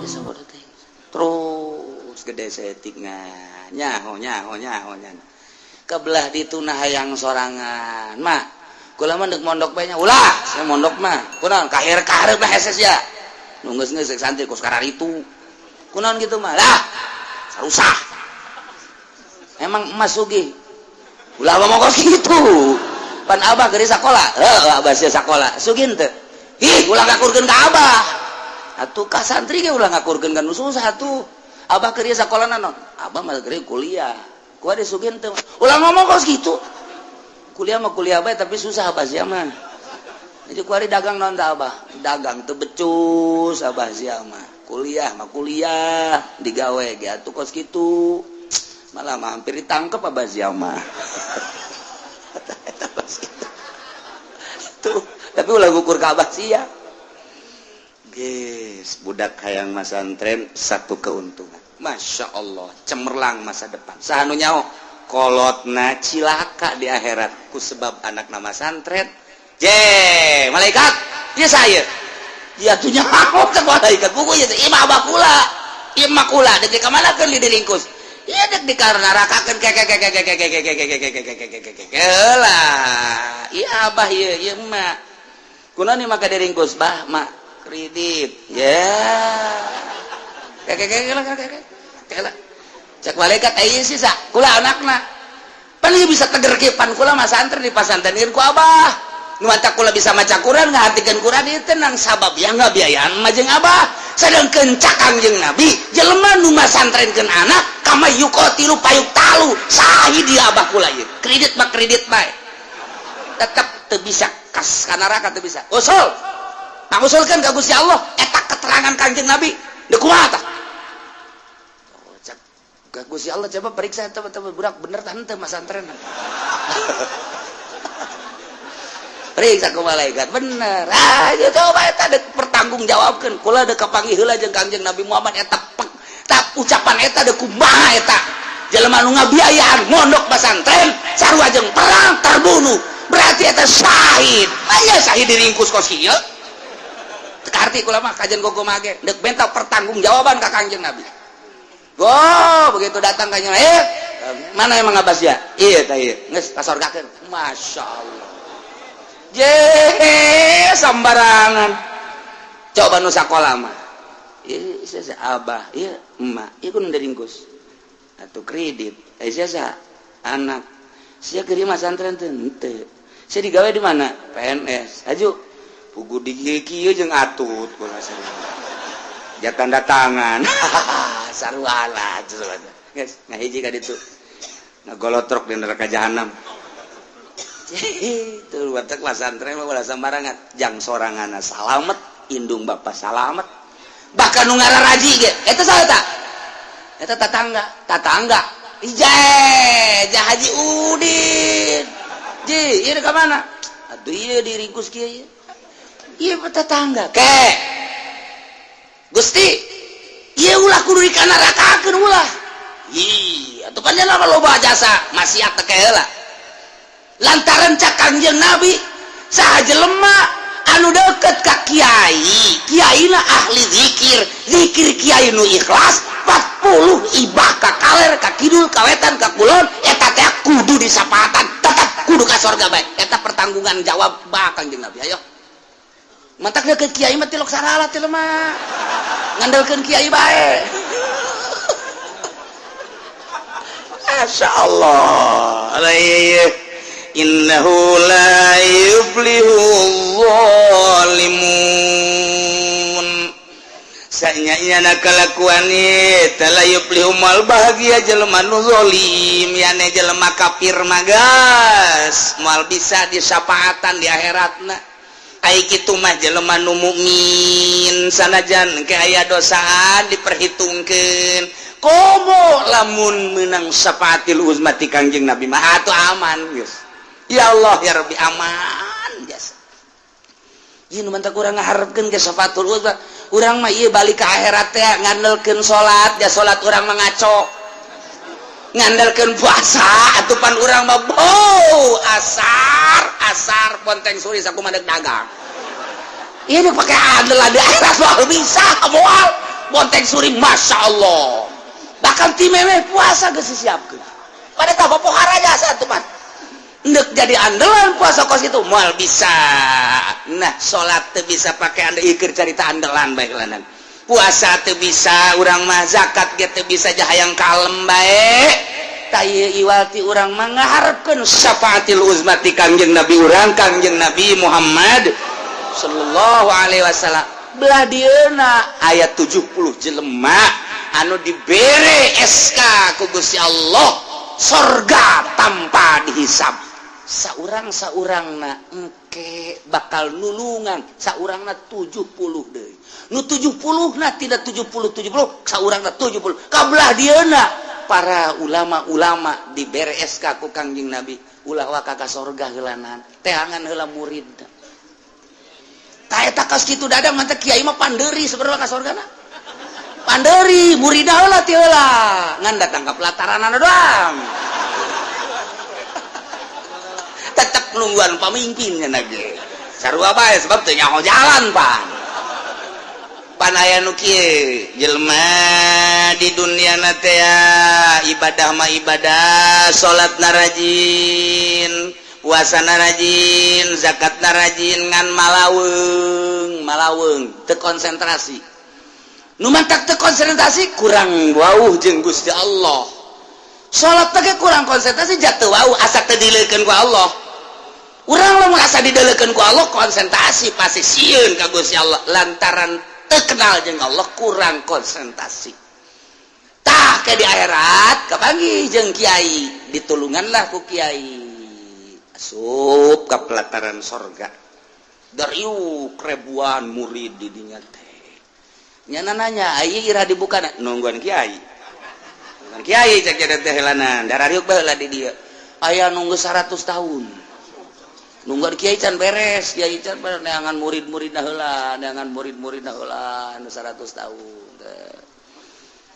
geus sabodo teh. Terus gede setik nyaho nyaho nyaho nyaho. Kebelah ditu nah hayang sorangan. Mah, kula mah deuk mondok bae nya. Ulah, saya mondok mah. Kunaon kahir kahareup mah hese sia. Nu geus-geus santri kos kararitu. Kunaon kitu mah? Lah, sarusah. Emang emas sugih. Ulah ngomong kos kitu. Pan abah keur sakola. Heuh, abah sia sakola. Sugih teu? Ih, ulah ngakurkeun ka abah. Atuh ka santri ge ulah ngakurkeun ka nu susah atuh. Abah keur sakola naon? Abah mah keur kuliah. Ku ada sugih teu? Ulah ngomong kos kitu. Kuliah mah kuliah bae tapi susah abah sia mah. Jadi ku ari dagang naon tah abah? Dagang teu becus abah sia mah. Kuliah mah kuliah digawe ge atuh kos kitu. Malah mah hampir ditangkep abah sia mah. Eta kos kitu. Tuh, tapi ulah ngukur ka abah sia. Geus, budak hayang masantren satu keuntungan. Masya Allah, cemerlang masa depan. Saha nu nyaho? Kolotna cilaka di akhirat ku sebab anak nama santren. Je, malaikat, ieu saya. Dia tuh nyaho ke malaikat. Buku ieu teh imah abah kula. Imah kula deuk di kamana keun diringkus. Ieu deuk dikarnarakakeun ke ke ke ke ke ke ke ke ke ke ke ke ke ke ke ke ke lah. Ieu abah ieu ieu emak. Kunaon ieu maka diringkus bah mak kredit. Ya. Ke ke ke ke ke ke ke. Cek malaikat aya sisa kula anakna. Pan ieu bisa teger kieu pan kula mah santri di pasantren ku abah. Nu matak kula bisa maca Quran ngahartikeun Quran ieu tenang sabab ya ngabiayaan mah jeung abah. Sedangkeun cak Kangjeng Nabi jelema nu masantrenkeun anak kama yuqatilu fayuqtalu sahid dia abah kula ieu. Kredit mah kredit bae. Tetep teu bisa kas ka neraka teu bisa. Usul. Pangusulkeun ka Gusti Allah eta keterangan Kangjeng Nabi. Deuk kumaha tah? Cek Gusti Allah coba periksa eta budak bener tah henteu masantren. Periksa ku malaikat bener. Ah, ieu coba eta deuk pertanggungjawabkeun. Kula deuk kapanggih heula jeung Kangjeng Nabi Muhammad eta pek tap ucapan eta deuk kumaha eta. Jelema nu ngabiayaan mondok pasantren sarua jeung perang terbunuh. Berarti eta syahid. Aya syahid diringkus kos kieu. Teu kaharti kula mah kajian gogo mage deuk minta pertanggungjawaban ka Kangjeng Nabi. Oh, begitu datang kayaknya, mana emang Abbas ya? Iya, tah iya. Geus kasorgakeun. Masya Allah. Je, sembarangan. Coba nu sakola mah. Ieu sia abah, ieu emak, ieu kudu diringkus. Atuh kredit. Eh sia anak. Sia keur masantren teu henteu. Sia digawe di mana? PNS. Aju. Pugu di kieu jeung atut kula sarua. Tanda tangan. Sarua geus ngahiji ka ditu. Ngagolotrok di neraka jahanam. Itu watak pasantren mah ulah sembarangan. Jang soranganna salamet, indung bapak salamet. Bahkan nu ngararaji ge, eta saha ta? Eta tatangga, tatangga. Ije, jah Haji Udin. Ji, ieu ka mana? Atuh ieu diringkus kieu ieu. Ieu tetangga. Ke. Gusti, ieu ulah kudu dikanarakakeun ulah. Ih, atuh pan nya loba jasa maksiat teh heula. Lantaran cak Kangjeng Nabi saha jelema anu deket ka kiai, kiaina ahli zikir, zikir kiai nu ikhlas 40 ibah ka kaler ka kidul ka wetan ka kulon eta teh kudu disapatan tetep kudu ka sorga bae. Eta pertanggungan jawab bah Kangjeng Nabi. Ayo. Matak deket kiai mah tilok sarala teh mah. Ngandelkeun kiai bae. Masya Allah. Innahu la yuflihu zalimun. Sanya kalakuan eta la yuflihu mal bahagia jelema nu zalim yane jelema kafir magas moal bisa disapaatan di akhiratna. Ai kitu mah jelema nu mukmin sanajan ke aya dosaan diperhitungkeun. Komo lamun menang syafaatil uzma ti Kangjeng Nabi mah atuh aman geus. Ya Allah ya Rabbi aman jasa. Ieu nu mantap urang ngaharepkeun ke syafaatul uzma. Urang mah ieu balik ke akhirat teh ngandelkeun salat, ya salat urang mah ngaco. Ngandelkeun puasa atuh pan urang mah bau asar asar ponteng suri sakumaha deuk dagang. Ieu pake andel di akhirat moal bisa moal. Bonteng suri, Masya Allah. Bahkan ti memeh puasa geus disiapkeun. Pada tak pohara jasa tuh pan. Ndek jadi andalan puasa kos itu moal bisa. Nah, salat teu bisa pakai anda ikir carita andalan baik lanan. Puasa teu bisa urang mah, zakat ge teu bisa, jahayang kalem bae. Tah ieu iwal ti urang mah ngaharepkeun syafaatil uzma ti Kangjeng Nabi urang, Kangjeng Nabi Muhammad sallallahu alaihi wasallam. Belah dieuna aya 70 jelema anu dibere SK ku Gusti Allah sorga tanpa dihisab. Saurang saurangna engke bakal nulungan saurangna 70 deui. Nu 70 na tidak 70 70 saurangna 70. Kabelah dieuna para ulama-ulama dibere SK ku Kangjeng Nabi, ulah waka ka sorga heulanan, teangan heula murid. Tah eta kos kitu dadang mantep kiai mah pandeuri sebenarnya ka sorgana. Panderi murid heula ti heula ngan datang ka pelataran doang. Tetep nungguan pamimpin nya ge. Sarua bae sebab teu nyaho jalan pan. Pan aya nu kieu jelema di dunia na teh ibadah mah ibadah, salat na rajin, puasa na rajin, zakat na rajin, ngan malaweung, malaweung, teu konsentrasi. Nu mantak teu konsentrasi kurang wauh jeung Gusti Allah. Salat teh kurang konsentrasi jatuh wauh asa teu dileukeun ku Allah. Urang lamun asa dideulekeun ku Allah konsentrasi pasti sieun ka Gusti Allah lantaran teu kenal jeung Allah kurang konsentrasi. Tah ke di akhirat kapanggih jeung kiai, ditulunganlah ku kiai. Asup ka pelataran sorga. Dariuk ribuan murid di dinya teh. Nyana nanya, "Ai ira dibuka?" Nungguan kiai. Nungguan kiai cek jadi teh heulanan, darariuk baheula di dieu. Aya nunggu 100 tahun. Nungguan kiai can beres, kiai can beres neangan murid-murid heula, neangan murid-murid heula anu 100 tahun.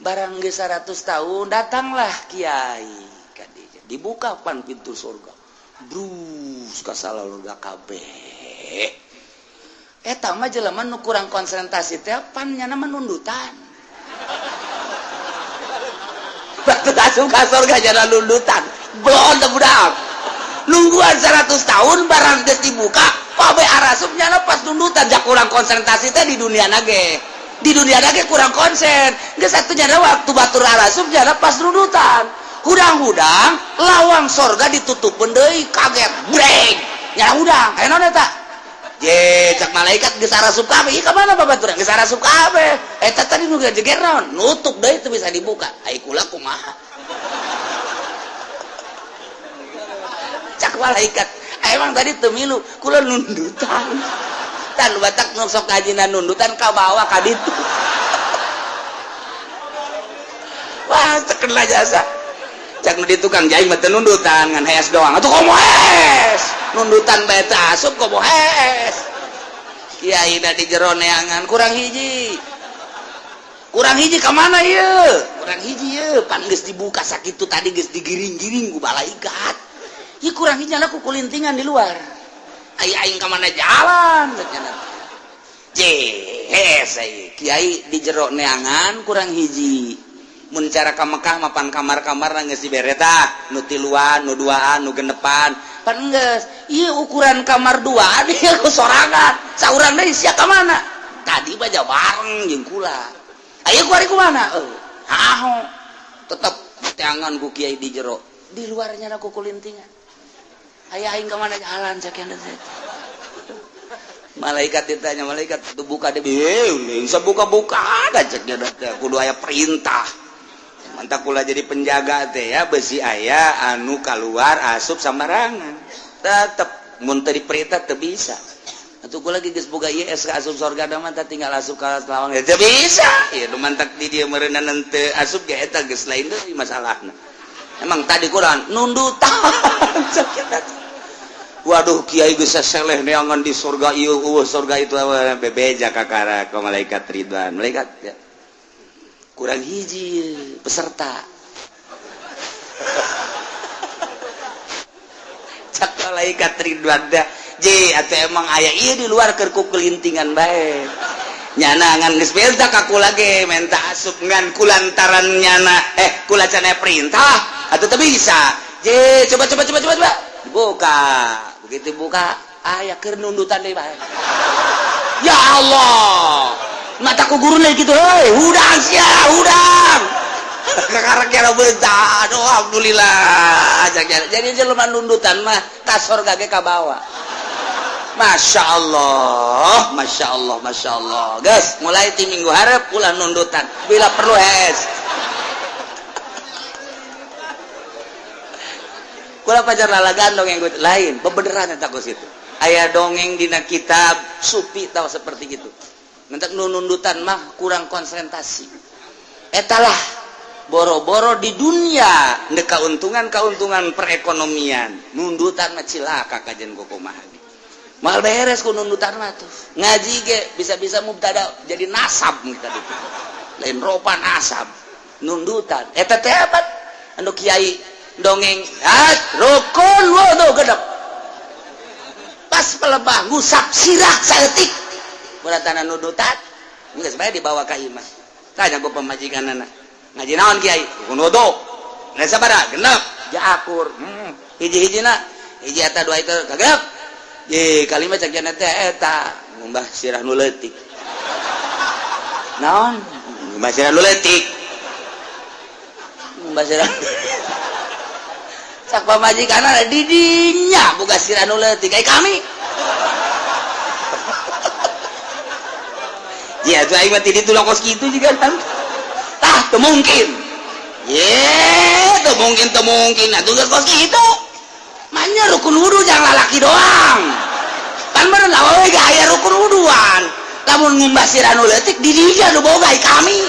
Barang geus 100 tahun datanglah kiai ka dieu. Dibuka pan pintu surga. Brus ka salalurga kabeh. Eta mah jelema nu kurang konsentrasi teh pan nyana mah nundutan. Batu asup ka surga jana nundutan. Blon teh budak. Nungguan 100 tahun barang geus dibuka, pabe arasup nyana pas nundutan jak kurang konsentrasi teh di dunia nage. Di dunia nage kurang konsen. Geus atuh nyana waktu batur arasup nyana pas nundutan. Hudang-hudang lawang sorga ditutup deui, kaget breng. Nyana hudang, aya naon eta? Je, cak malaikat geus arasup kabeh. Ieu ka mana babaturan? Geus arasup kabeh. Eta tadi nu jeger naon? Nutup deui teu bisa dibuka. Ai kula kumaha? Cak malaikat, emang tadi teu milu, kula nundutan. Tan batak nu sok ngajina nundutan ka bawah ka ditu. Wah, terkena jasa. Cak nu di tukang jahit mah teu nundutan ngan hees doang. Atuh komo hees. Nundutan bae teu asup komo hees. Kiai da di jero neangan kurang hiji. Kurang hiji ka mana ieu? Kurang hiji ieu, pan geus dibuka sakitu tadi geus digiring-giring ku malaikat. Ieu kurang hiji ku kulintingan di luar. Ai aing ka mana jalan cenah. Jehes ai kiai di jero neangan kurang hiji. Mun cara ka Mekah mapan kamar-kamar geus dibere tah, nu tiluan, nu duaan, nu genepan. Pan geus, ieu ukuran kamar duaan ieu ku sorangan. Saurang deui sia ka mana? Tadi baja bareng jeung kula. Ayo ku ari ku mana? Aho. Tetep teangan ku kiai di jero. Di luarnya ku kulintingan. Aya aing ka mana jalan sakian teh. Malaikat ditanya, malaikat tuh buka deh, bisa buka-buka ada cek dia teh kudu aya perintah. Mantap kula jadi penjaga teh ya besi aya anu keluar asup sambarangan. Tetep mun teu diperintah teu bisa. Atuh kula geus boga ieu SK asup surga da mah tinggal asup ka lawang teu bisa. Ieu nu mantak di dieu meureunna teu asup ge eta geus lain deui masalahna. Emang tadi kurang nundutan. Waduh kiai geus seleh neangan di surga ieu eueuh surga itu bebeja kakara ka malaikat Ridwan. Malaikat ya. Kurang hiji peserta. Cak malaikat Ridwan teh, "Je, atuh emang aya ieu di luar keur ku kelintingan bae." Nyana ngan geus minta ka kula ge, minta asup, ngan kulantaran nyana kula can aya perintah atuh teu bisa. Je, coba, coba, coba, coba, coba. Dibuka. Begitu buka, aya keur nundutan deui bae. Ya Allah. Mata ku guru gitu, hei, hudang sia, hudang. Kakarek kira bentar, aduh, alhamdulillah. Jadi jelema nundutan mah ka sorga ge kabawa. Masya Allah, Masya Allah, Masya Allah. Guys, mulai ti minggu hareup ulah nundutan. Bila perlu hes. Kula pajar lalagan dongeng gue lain, bebeneran eta kos itu. Aya dongeng dina kitab supi tahu seperti gitu. Mentak nundutan mah kurang konsentrasi. Etalah boro-boro di dunia ndek keuntungan-keuntungan perekonomian. Nundutan mah cilaka kajen kumaha. Mal beres ku nundutan mah tuh. Ngaji ge bisa-bisa mubtada jadi nasab kita itu. Lain ropa, nasab. Nundutan. Eta teh apa? Anu kiai dongeng, ah, rukun wudu gedep. Pas pelebah ngusap sirah saeutik. Beratana nundutan. Geus bae dibawa ka imah. Tanya ku pamajikanana. Ngaji naon, Kiai? Rukun wudu. Nah, sabaraha? Genep. Ja akur. Hiji-hijina, hiji eta, dua itu kagep. Ye, kalimat cek jana teh eta ngumbah sirah nu leutik. Naon? Ngumbah sirah nu leutik. Ngumbah sirah. Cak pamajikanna, didinya boga sirah nu leutik kayak kami. Ya, tuh aing mah ti ditu kos kitu juga kan. Tah, teu mungkin. Ye, teu mungkin, teu mungkin. Atuh geus kos kitu. Manya rukun wudu jangan lalaki doang. Pan bener awewe ge aya rukun wuduan. Lamun ngumbah sirah nu leutik, di dinya nu boga kami.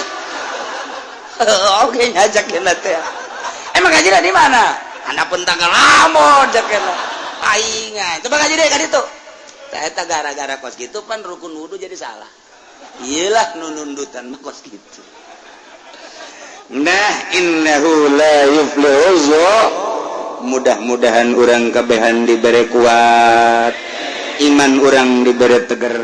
Oke, ngajak teh. Emang ngaji di mana? Anak pun tanggal lamun cek aingan. Coba ngaji deh ka ditu. Tah, eta gara-gara kos gitu pan rukun wudu jadi salah. Iyalah, nu nundutan mah kos gitu. Nah, innahu la yuflihu. Mudah-mudahan urang kabehan diberi kuat iman, urang diberi teger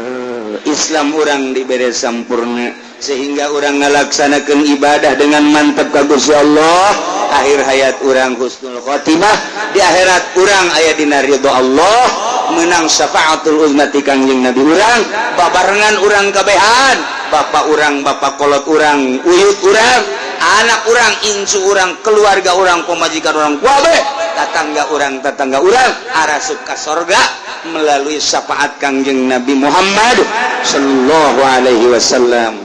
Islam, urang diberi sampurna, sehingga urang ngalaksanakan ibadah dengan mantap ka Gusti Allah. Akhir hayat urang husnul khotimah, di akhirat urang aya dina ridho Allah, menang syafaatul uzma ti Kangjeng Nabi urang, babarengan urang kabehan, bapak urang, bapak kolot urang, uyut urang, anak urang, incu urang, keluarga urang, pemajikan urang, wabe tetangga urang, tetangga urang arasup ka sorga melalui syafaat Kangjeng Nabi Muhammad sallallahu alaihi wasallam.